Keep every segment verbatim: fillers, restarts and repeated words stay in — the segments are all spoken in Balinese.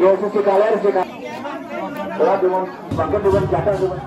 Yo, sisi kaler, sisi kaler. Telah dengan, makin dengan jatah dengan.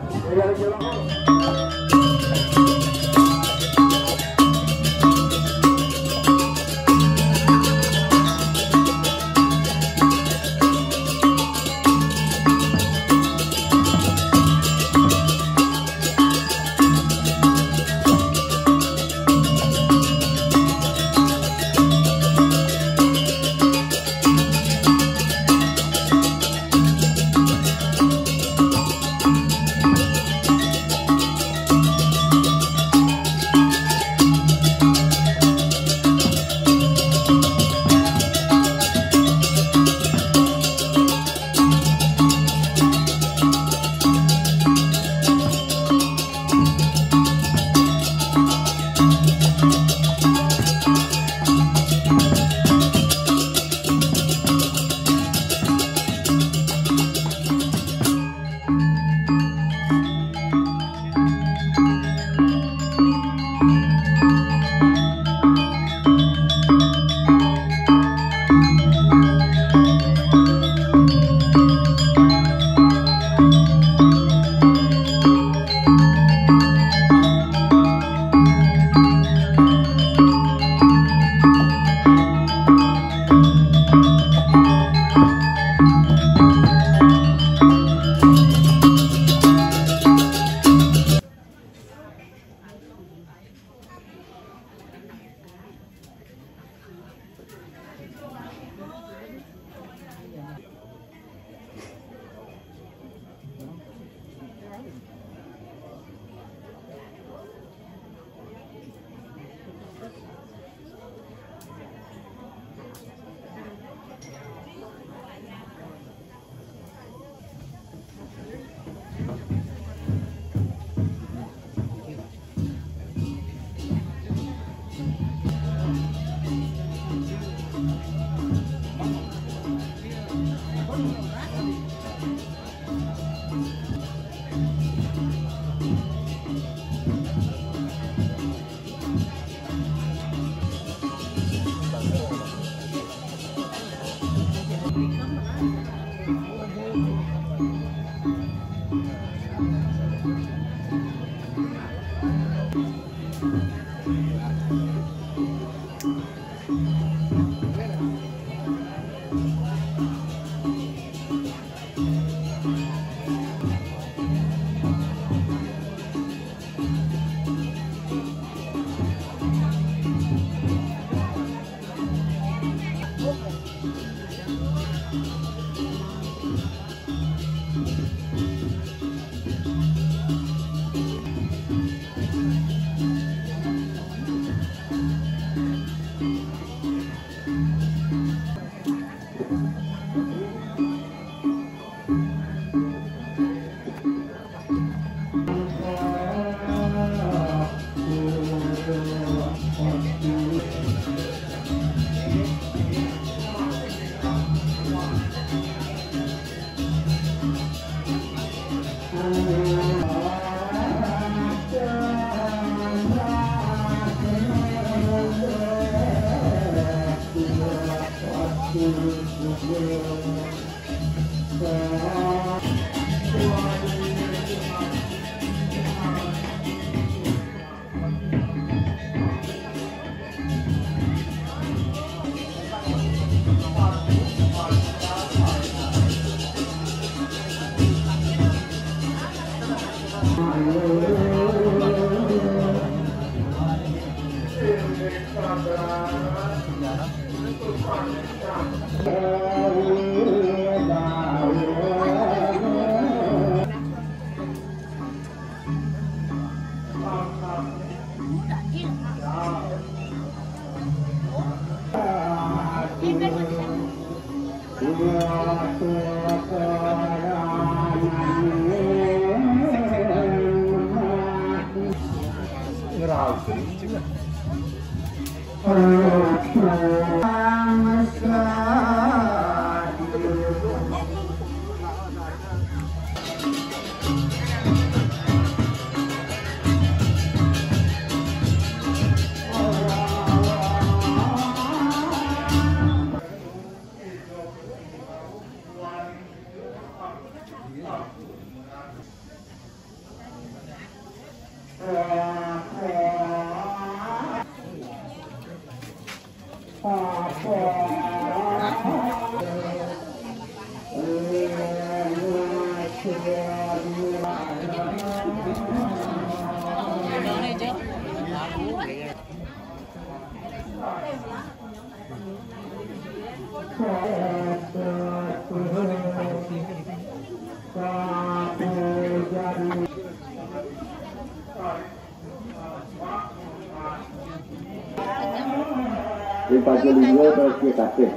Di Pacu Linggo terus kita kasih.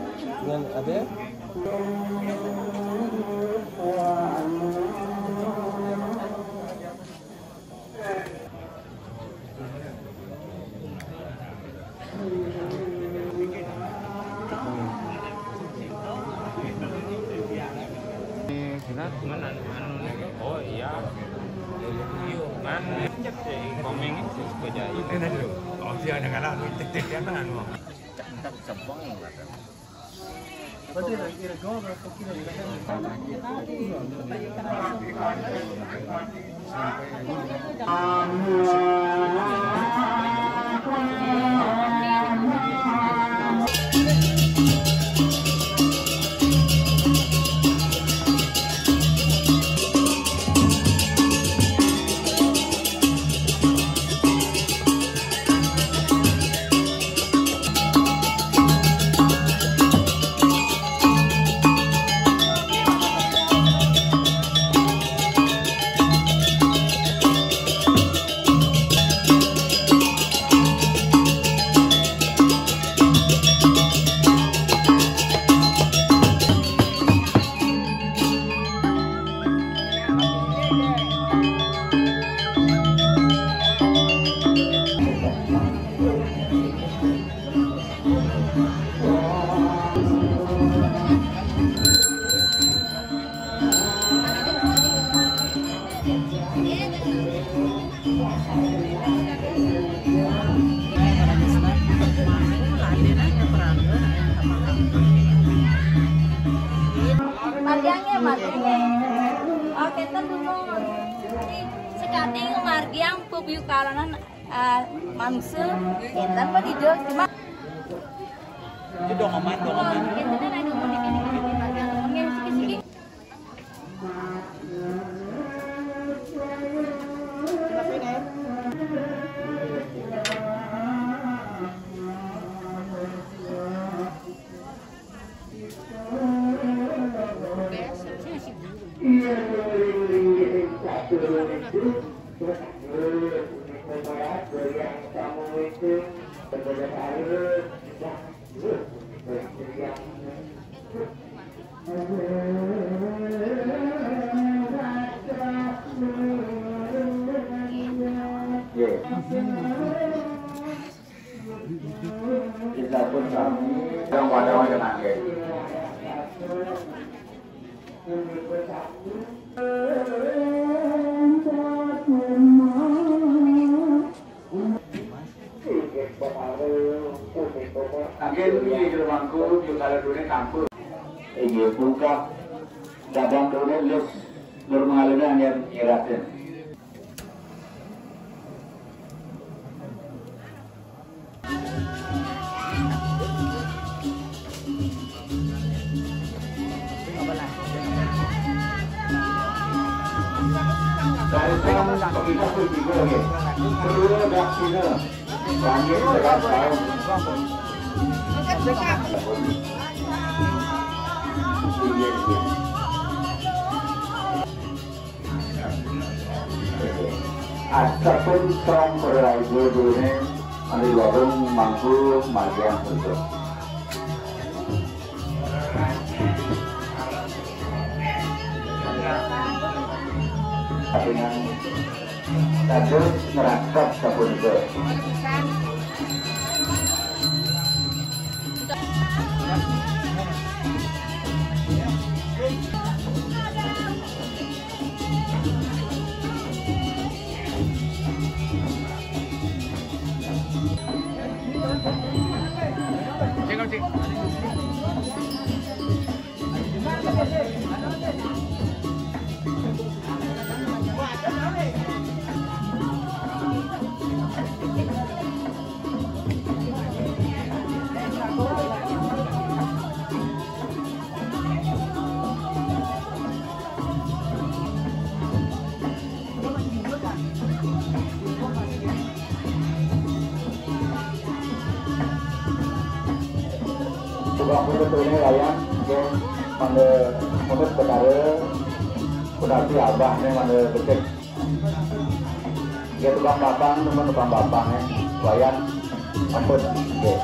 Mana anu, anu ni? Oh iya. Iya, mana? Komeng itu kerja itu. Oh, dia ada kalah, lu tek-tek dia kan anu. Cak, cak, cebong lah. Margiangnya, margiangnya. Oh, kenten dulu. Sekading margiang pebuyukaranan, eh, manusia, kenten mah di dieu, cuma Itu dongoman, dongoman. Kenten ada mau dikit-dikit margiang, siki-siki. Kita pun sami yang pada wajah nanti. Anggen di jelemaku, di kala dunia kampung. Inggih, buka cabang dunia, lus, nur mengalirnya anggen nyiratin. Dari sana kita pun tiga lagi. Kedua dah Cina. Langit berat tahun. Astapun tong berai dua-duanya, ambil warung mangku margiang untuk. Dengan kados ngerakep sapunika. Tukang putus ini layan, nggih, mangga munut betara, punapi abah nih mangga becik. Nggih, tukang babang, nemen tukang babang nih, layan, ampun, nggih.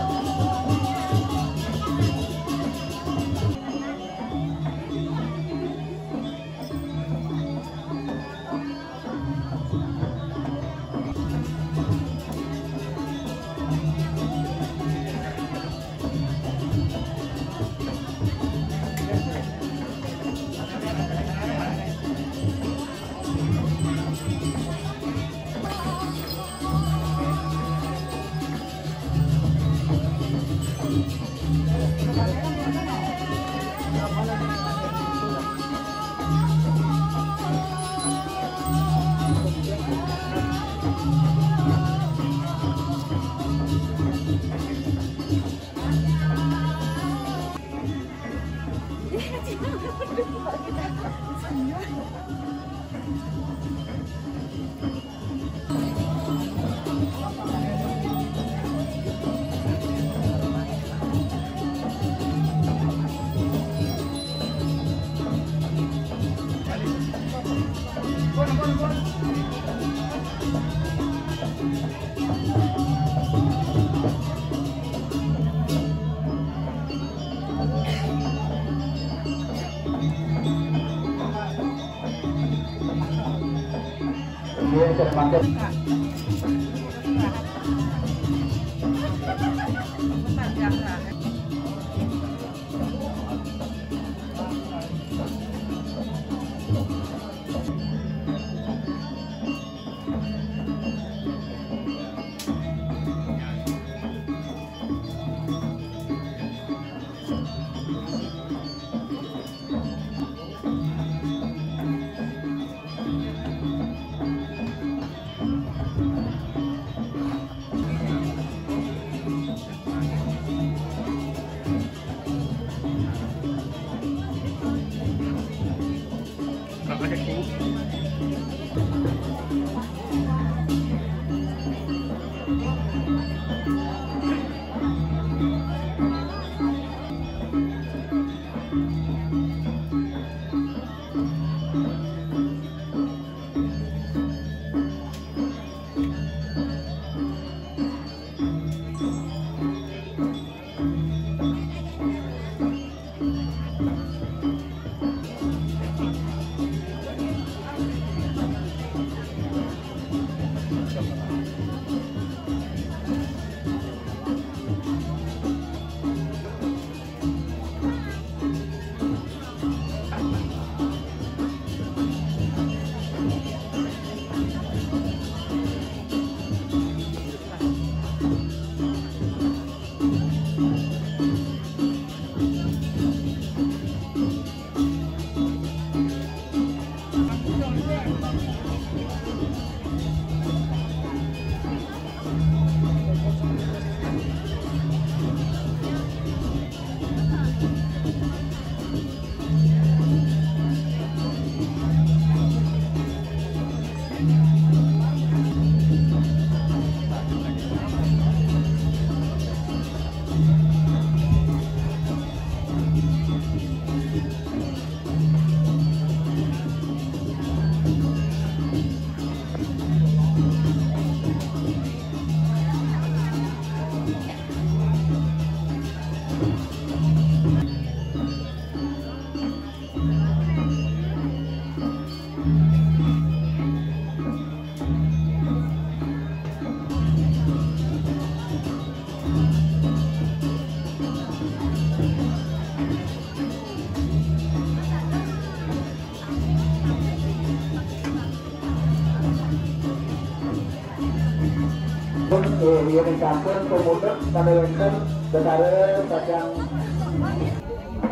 Nggih, yen sampun pemundut pada wonten betara kacang,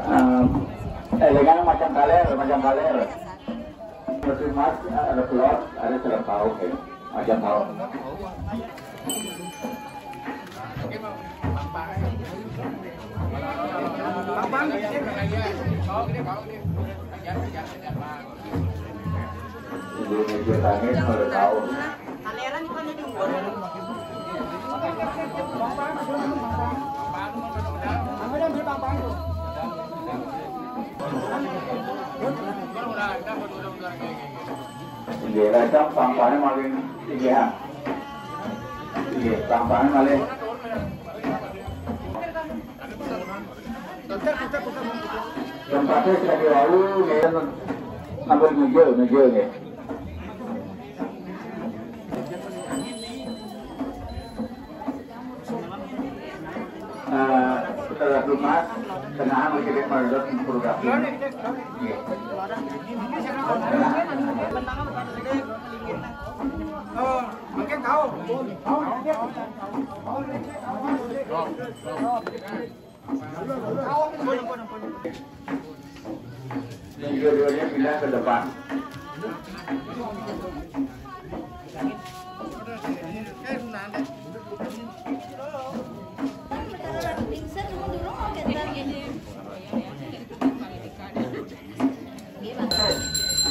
eh, eh, dengan macam kaler, macam kaler. Terus mas, eh, ada pelot, ada serap tahu, eh, macam tahu. Indonesia Tangis pada tahu. Nggih, lajeng pangpane malih, nggih, ha. Nggih, pangpane malih. Tempatnya sudah wau, nggih. Sampun nggih, nggih, nggih. Eh, setelah lunas, tengah lagi di Pondok Purgasi. Iya. Yang dua-duanya pindah ke depan.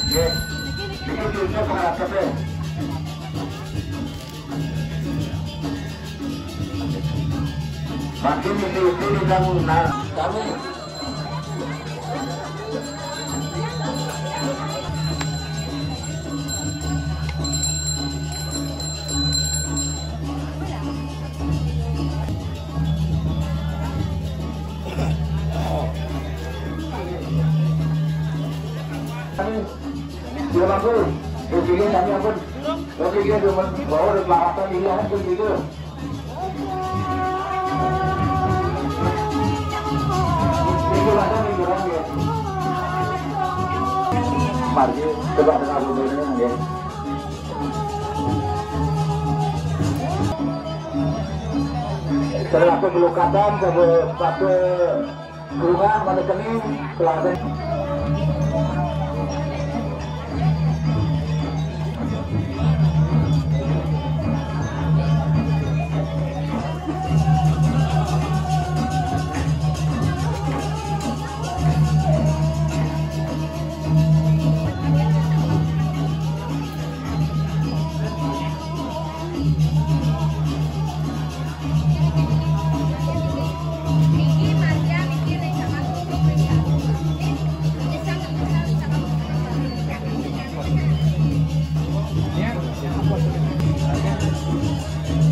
Nggih. Niki diucap ora tepe. Makin iki-iki niku nah, kami. Dia mampu, dia pilih kami ampun. Oke, dia cuma bawa dan pelakatan ini ampun gitu. Itu lah kan hiburan ya. Mari, coba dengar dulu ini ya. Setelah pelukatan, coba pakai Kelurahan pada Kening, Kelabek.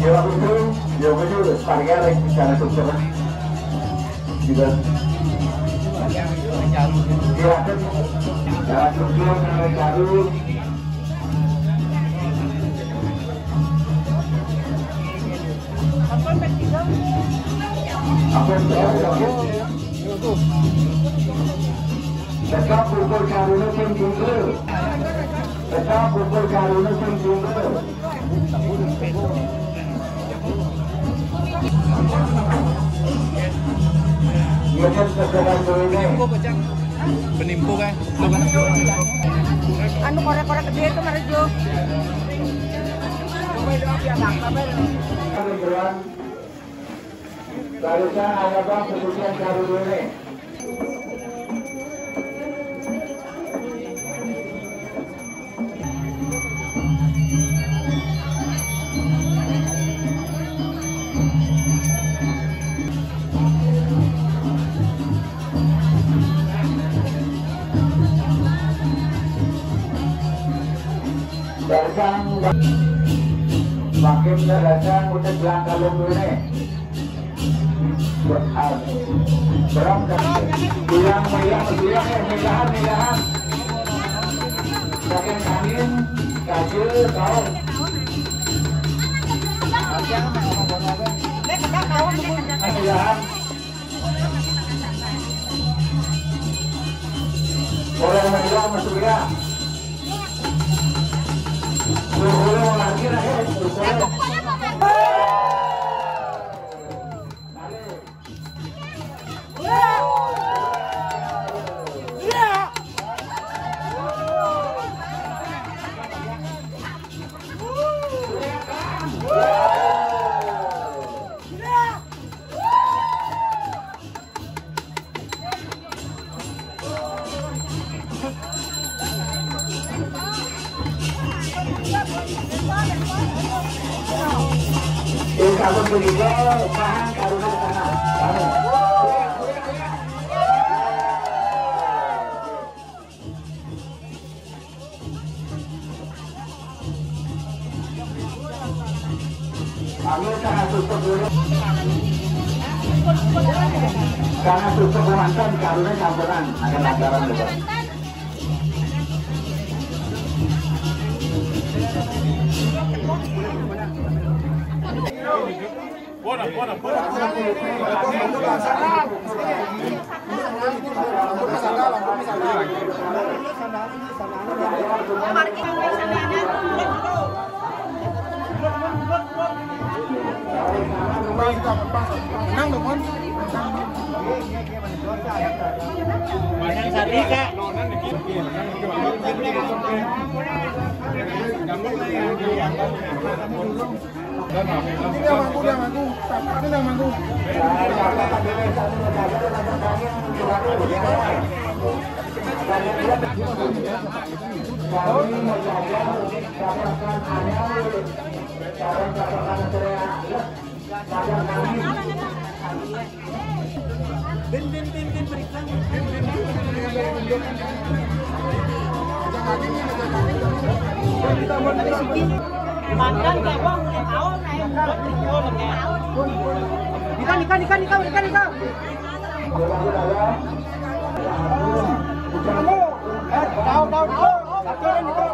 Yo, aku tuh, yo, aku tuh, paling ada di sana tuh, coba. Juga. Yo, aku tuh, ya, aku tuh, Apa yang terjadi? Tetap ukur karuna sing tunggal. Tetap ukur karuna sing tunggal. Penimpo kan? Anu korek-korek gede itu, Marejo. Barusan ada bang kemudian baru dulu nih. Datang, makin datang udah bilang kalau gue nih. Berangkat. Bilang, bilang, bilang, ya, mudahan, mudahan. Makin angin, kayu, tahu. Mudahan. Orang menjual masuk ya. Suruh lagi lah ya, suruh. Ing sampun punika, pahang karuna tengah. Kami. Kami sangat susuk dulu. Sangat susuk manten karuna campuran. Ada lantaran, Bapak. Menang dong, Mon. Menang satu, Kak. Ini yang manggung, yang manggung. Ini yang manggung. Makan kewang mulai tahun, ayo, mulai tahun, ya. Ikan, ikan, ikan, ikan, ikan, ikan. Tahu, tahu, tahu. Satu orang itu.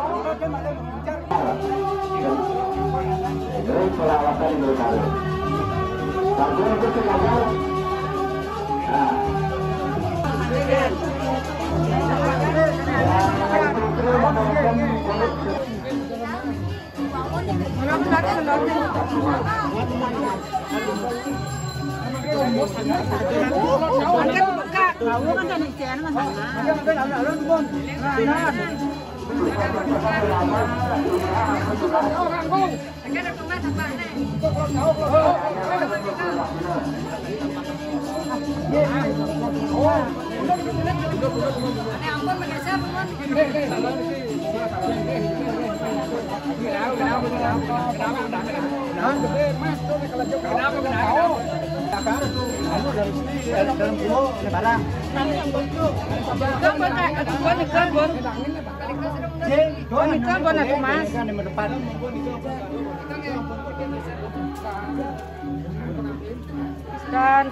Dan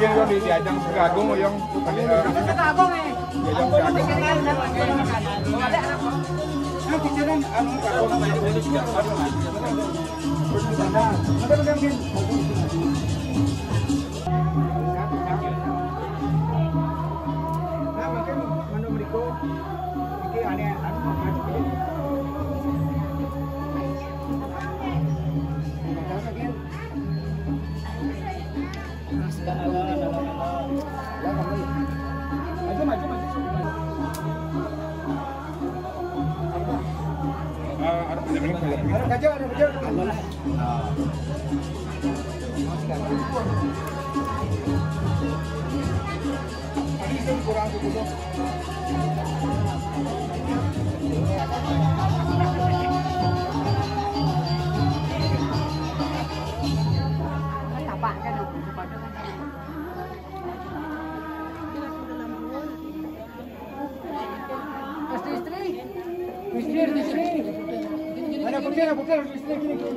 Yang di, di ajang Sekagung, yang Sekagung, eh. Di ajang Sekagung. Nah, mungkin menu berikut. Iki aneh, anu, makan. Maju, maju, maju. Ah, ada penjamin, penjamin. Ada gajah, ada gajah. Istri, istri. Istri, istri. Ada putih, ada putih, istri, gini, gini.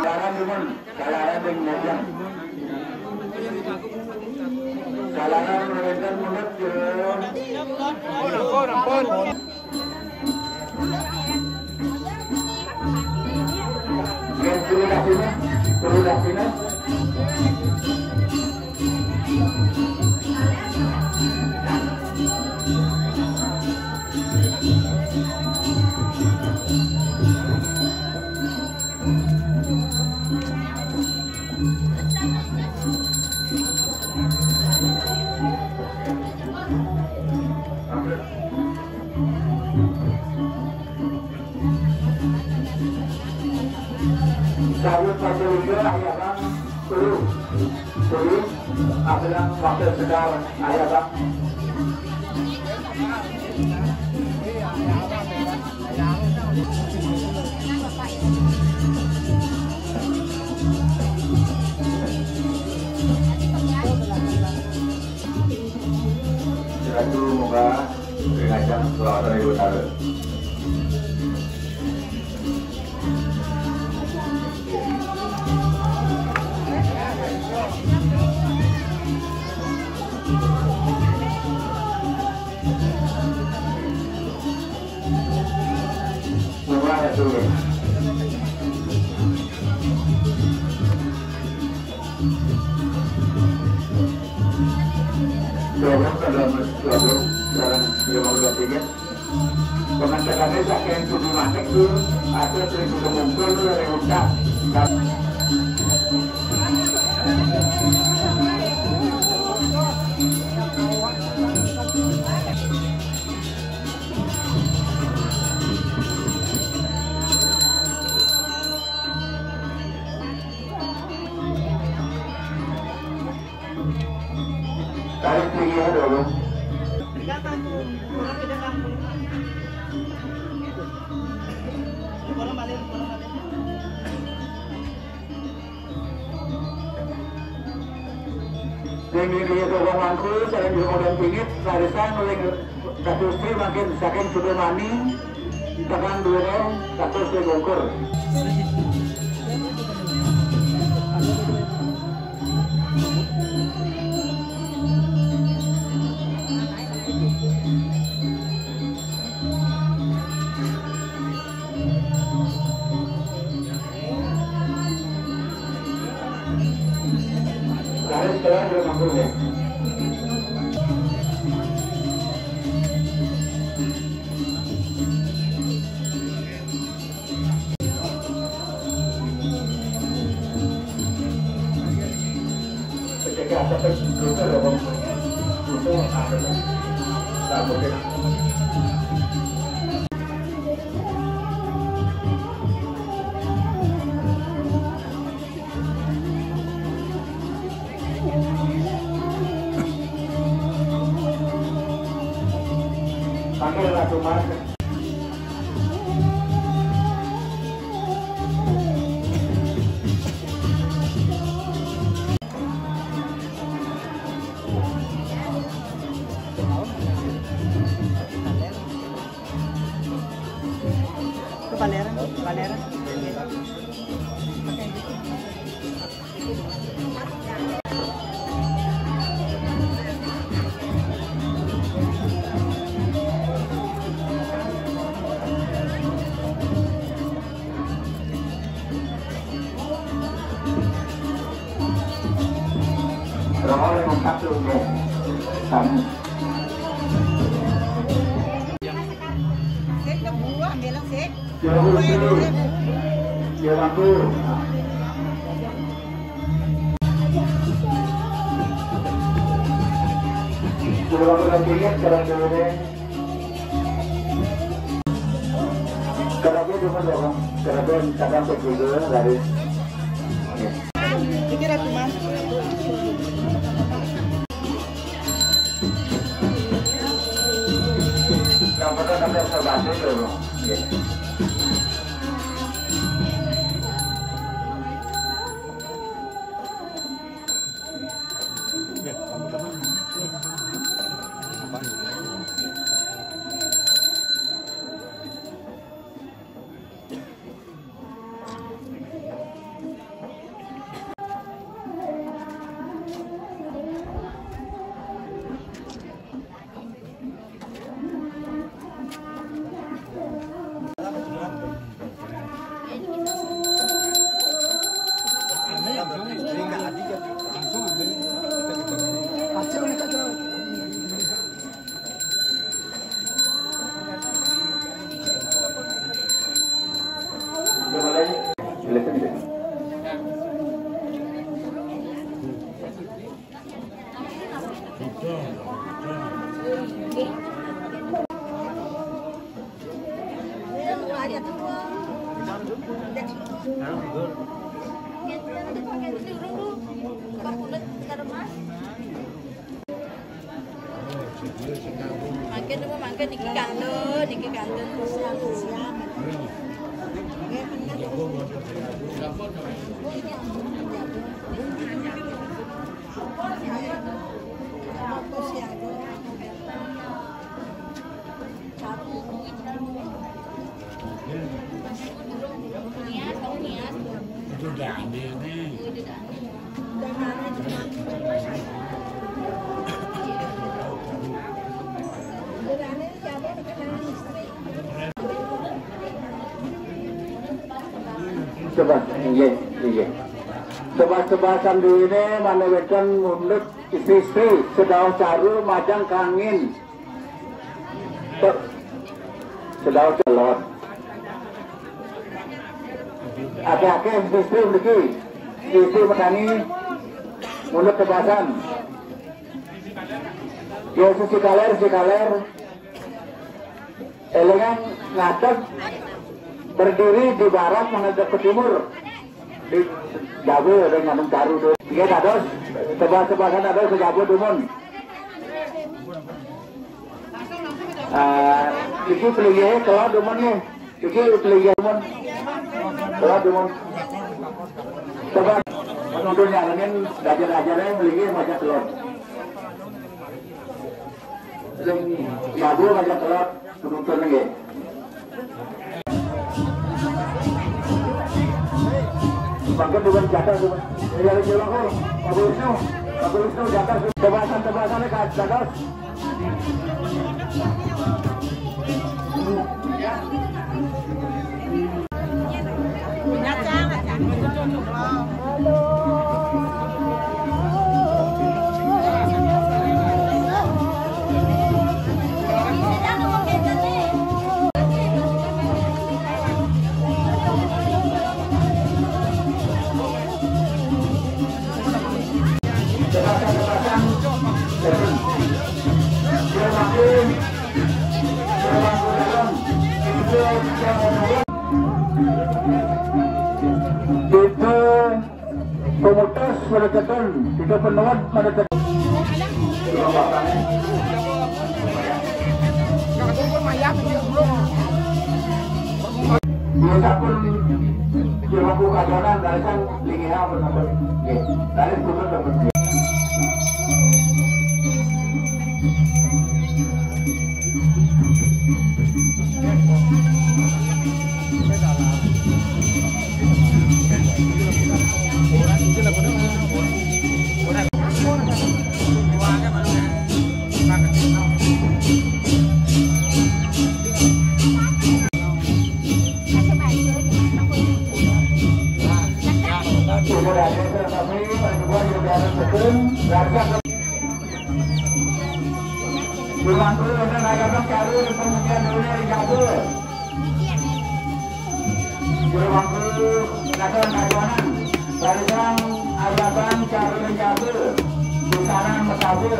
Kalaran, Ibu. Kalaran, Ibu. Oke, terima kasih, Mas. Terima kasih, Mas. Sayur pakai lidah, ayah bang. Turu. Turu. Apa yang wakil segar, ayah bang. Sira tu moga ring ajeng selawatan Ibu Tara. Moga atu. Dorong ka dalam, dorong dalam, dia mau bilang tiga. Pemasakannya saking Budi Manik tu, ada seribu kemungkul dari ucap. Tarik tinggi ya dulu. Tinggi dia dorong mangku, saya di modal tinggi, larisan oleh Ratu Sri makin saking Sudamani, tekan dua, Ratu Sri Bongkur. Panggil Ratu Mas. Ke Balera, Balera. Rohol yang satu, ya. Satu. Sik, ke buah, ambil sik. Ya, Bu, sini. Ya, Bangku. Sudah Bangku dan Tinggi, sekarang dulu. Kerapnya cuma dua, Bang. Kerapnya misalkan segitu dari. Oke. Ini Ratu Mas. Yang pernah sampai observasi itu, Bang. Oke. Mangkin apa mangkin niki kantun, niki kantun. Siap, siap. Itu udah aneh nih. Coba, iya, iya. Coba-coba sambil ini mana weton ngundut istri-istri, sedau caru, majang kangin. Sedau calon. Ake-ake istri mriki. Istri petani. Mulut kebasan. Ya, sisi kaler, sisi kaler. Elingan ngadeg, berdiri di barat menghadap ke timur. Di Jawa ada ngandung taru tu. Iya, dados. Sebelah-sebelah sana ada sejago dumun. Ah, iki pelinggih kelod dumun nih. Iki pelinggih dumun. Kelod dumun. Coba menuduh nyarengin gajar-gajarnya pelinggih macam kelod. Sing jago macam kelod penonton nggih. Mangkin dengan jatah tu. Ya, ya, ya, aku. Bapak Wisnu. Bapak Wisnu jatah. Tebasan-tebasan dekat jatah. Kita pemutus pada tekan, kita penuat pada tekan. Dia tak pun dia mampu kadonan dari sang lingiha bersama. Dari putus dapat. Guru Bangku, Katuan Katuanan, Barisan Ayatan Carun Jabu, Butanan Metabu.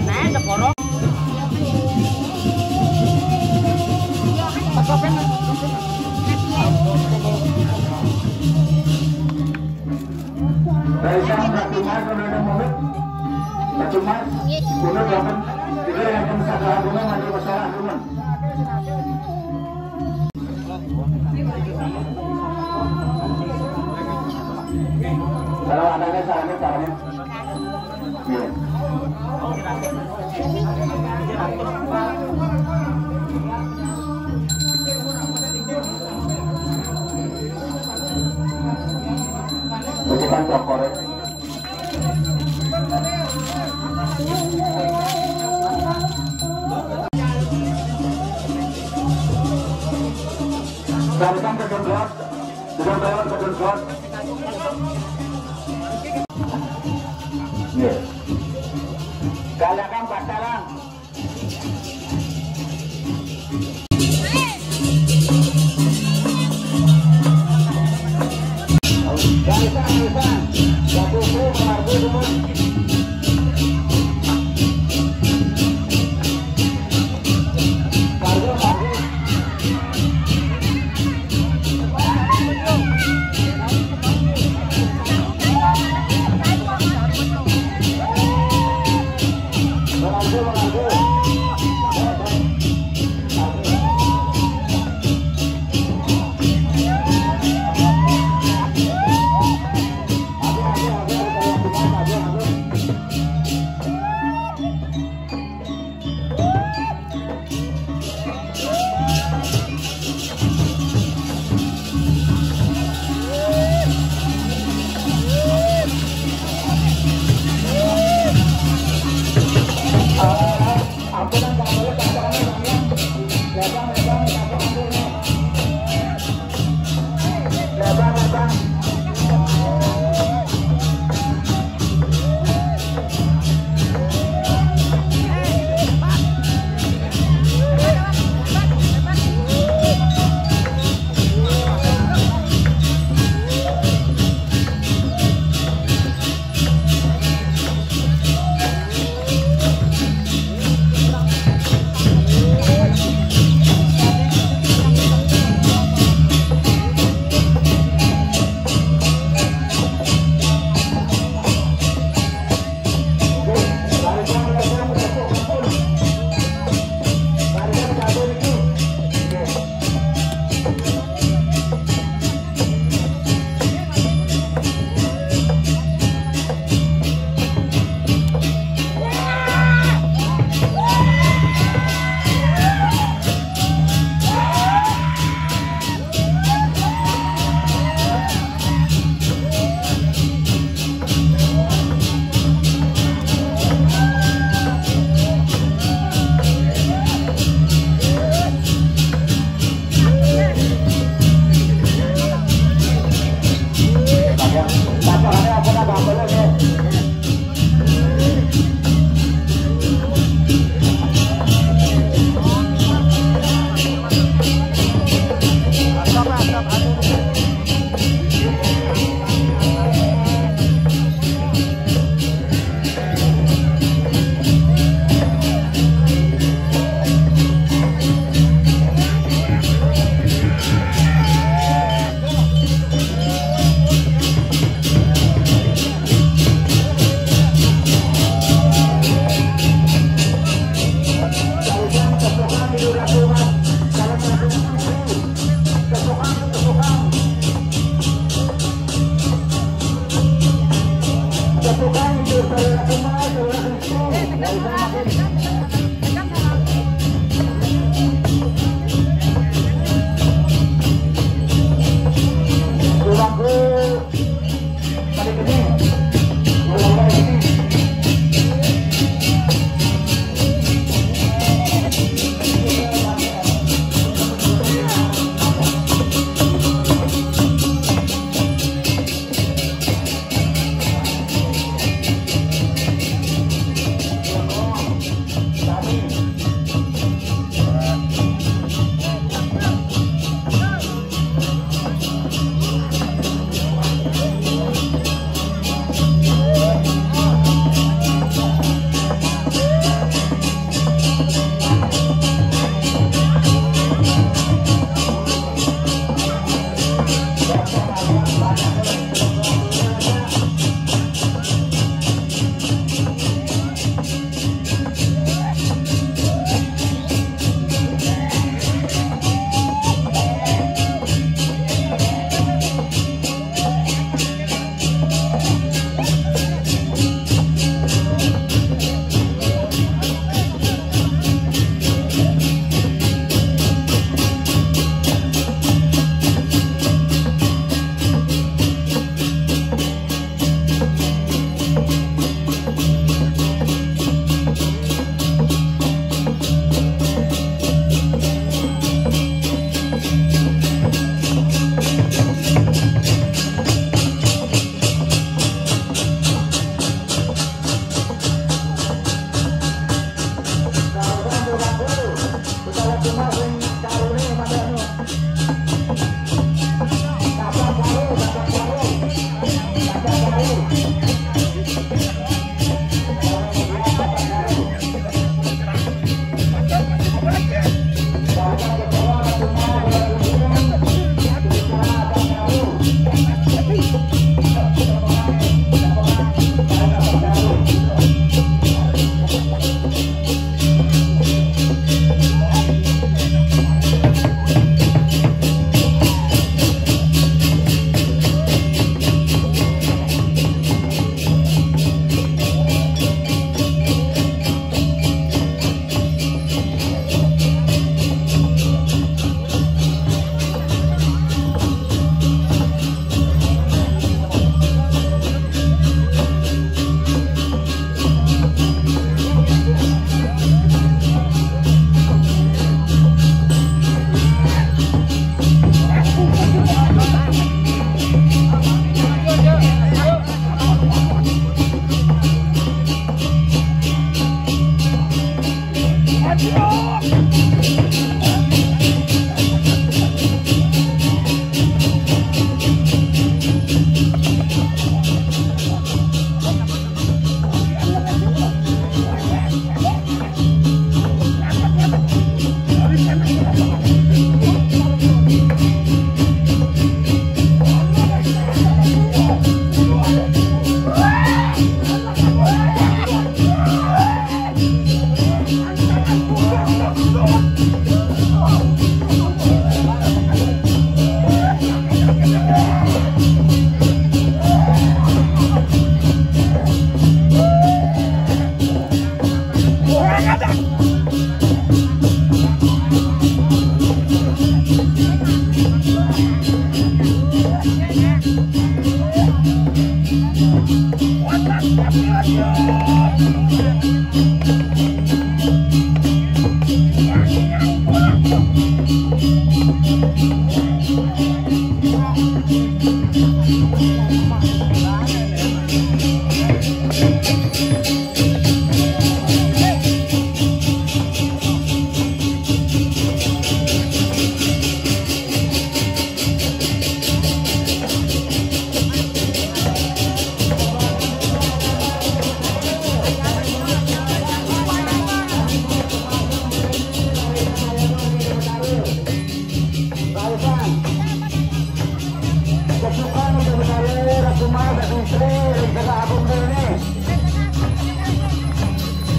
Nah, sekorong. Dari sana Batu Mas, udah ada mulut. Batu Mas, udah dapat. Kita yang akan sadar guna, maju ke sana guna. Kalau ada yang salahnya, salahnya. Iya. Bukan cokor. Barisan kedemplot, kedemplot, kedemplot.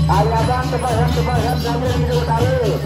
Ayo, abang, tebasan, tebasan, sambil gitu, taruh.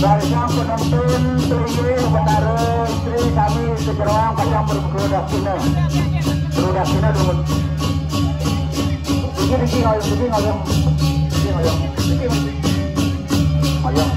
Banyak penonton, Triye, Betara, isteri kami, sejeroan kacang bermuka dah kena. Terus dah kena dulu. Dikit, dikit, ngoyong, dikit, ngoyong. Dikit, ngoyong. Dikit, ngoyong. Ngoyong.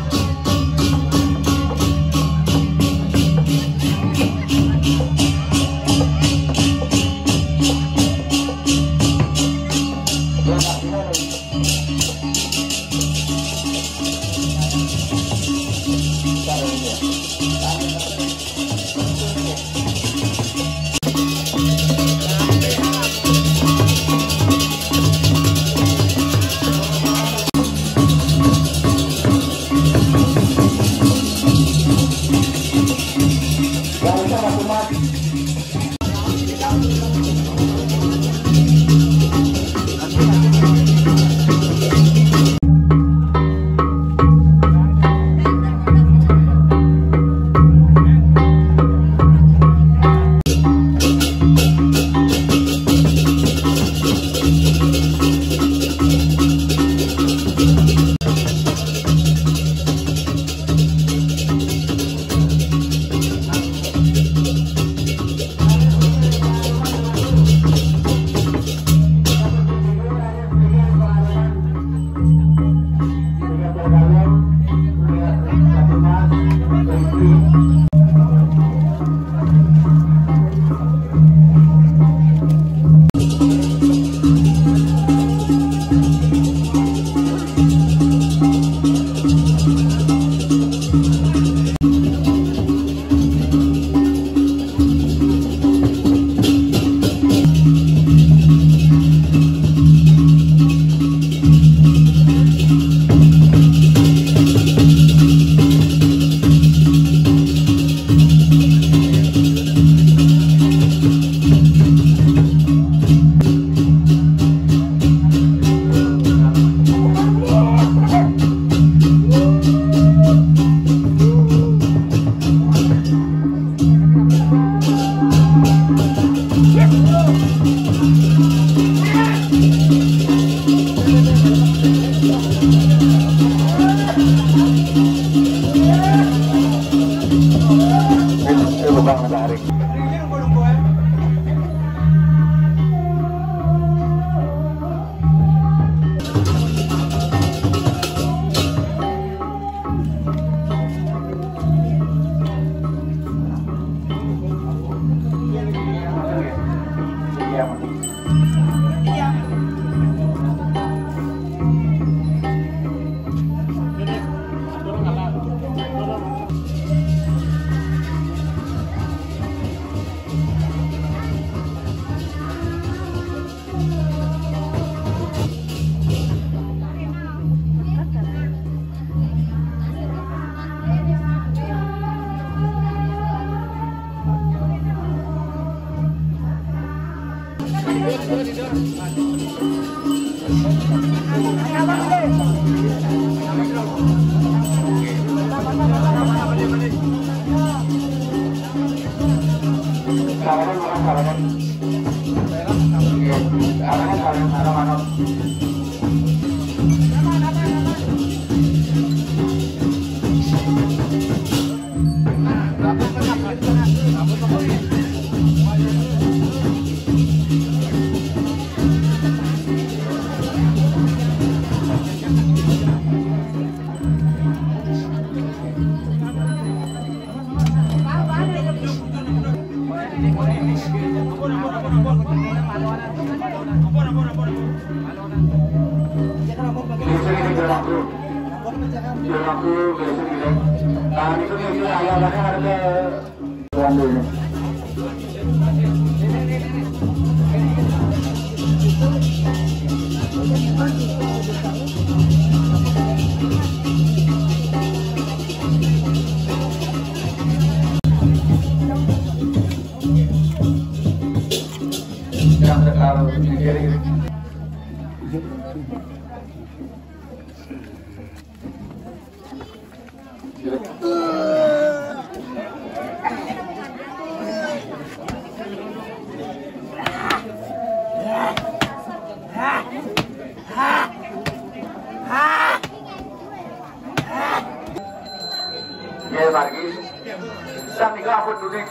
Nah, itu nih, itu ayah, ada ke Ya, Margis. Sang tiga pun dunia.